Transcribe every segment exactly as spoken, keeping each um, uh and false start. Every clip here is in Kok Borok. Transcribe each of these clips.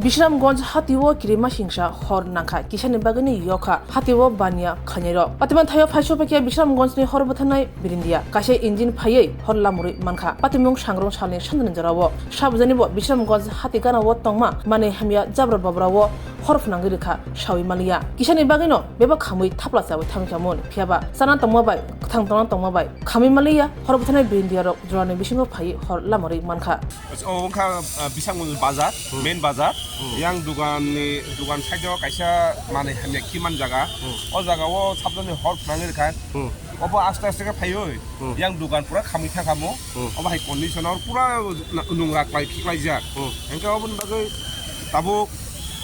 Bisramganj hatio kirima singsa hor nangkha, kisani bagwino yokha hatio baniya khainairok. Patiman thaio phaiso paikha Bisramganjni hor bwtharnai birindia. Kaisa engine phaiwi hor lamurwi mankha. Patimung sangrong salni sandani jorao. Sabjanibo Bisramganj hati ganao tongma manwi hamya jabra babrao hor phwnangwi rwkha sawi maliya. Kisani bagwino bebak khamwi thapla chawi thangkha mun. Phiyaba chana tongma bai, kwthang tongna tongma bai khamwi maliya, hor bwtharnai birindiarok jorani bisingo phaiwi hor lamurwi mankha. O wngkha, ah, Bisramganj bazar, hmm, main bazar. Hmm. Yang duganni, dugan side-o kaisa manwi hamya khi man jaga. Hmm. O jagao sabjani hor phwnangwi rwkha. Hmm. Obo aste aste khe phaiwi, hmm, yang dugan pura khamwi thangkha mo. Hmm. Obo hai condition-o pura nungra klai khiklaijak. Hmm. Hwnkhe oboni bagwi tabuk,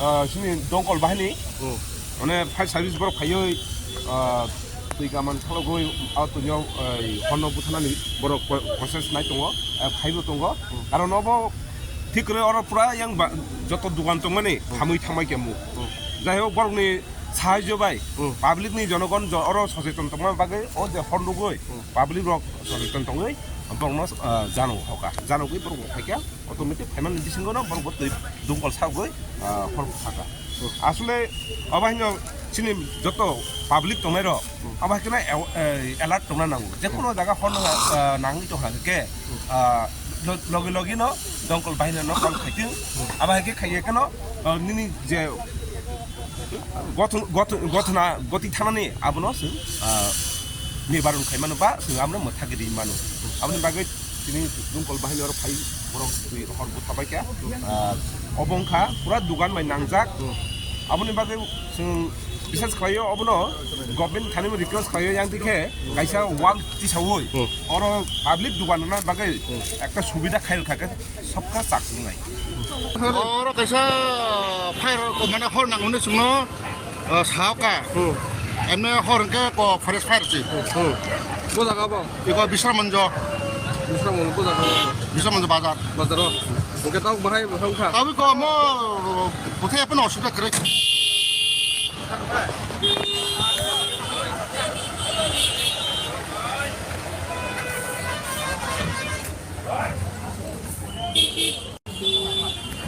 ah, chini dongkol bahini, hmm, mane fire service borok phaiwi, ah, twi kaman khologwi, ah, twino, ah, horno buthanani borok pro-, process nai tongo, ah, phaibo tongo. Hmm. Karon obo thik kwrwi oro pura yang ba-, joto dugan tongmani, hmm, khamwi thangbai khe mu. Hmm. Jai hok, borokni sahajyo bai, hmm, public ni jonogon jo-, oro socheton tongma bagwi o je hor nugwi, hmm, public rok socheton tongwi borokno, ah, jano hoka. Janogwi borok bo phaikha, automatic phaimani bisingo no borok bo twi dongkol sagwi, ah, hor bo thangkha. Hmm. Asole obo haino chini joto public tongnai rok, hmm, abo hai kheno aw-, eh, alert tongna nango. Je, hmm, kono jaga hor no, ah, nangwi tongkha khe, hmm, ah, lo-, logi logi no dongkol bahini no call khaitwng. Hmm. Abo hai khe khaiya kheno, ah, nini je gothon, gothon, gothona goti thanani abono chwng, ah, nibaron khai mano ba chwng abono mwthagwi ri mano. Aboni bagwi tini dongkol bahini oro phai borok twi hor butha bai kha. Ah, obo wngkha pura dugan bai nangjak. Aboni bagwi chwng bisas khlaio, obono government thani request khlaio, yang dikhe kaisa wall tisaui oro public dugan rwna bagwi ekta subida khai rwkha khe. Sokha chak wngnai. Oro kaisa fire ko mane hor nang hwnwi chwngno, uh, saoka. Hmm. Emne hor hwnkhe ko forest fire si. Hmm. Bo jaga bo? Iko Bisramganj. Bisramganj bo jaga bo? Bisramganj bazar. Bazar o. Hwnkhe tamo bahai bo thangkha? Tabi ko mo bothe apno osubida kwrwi.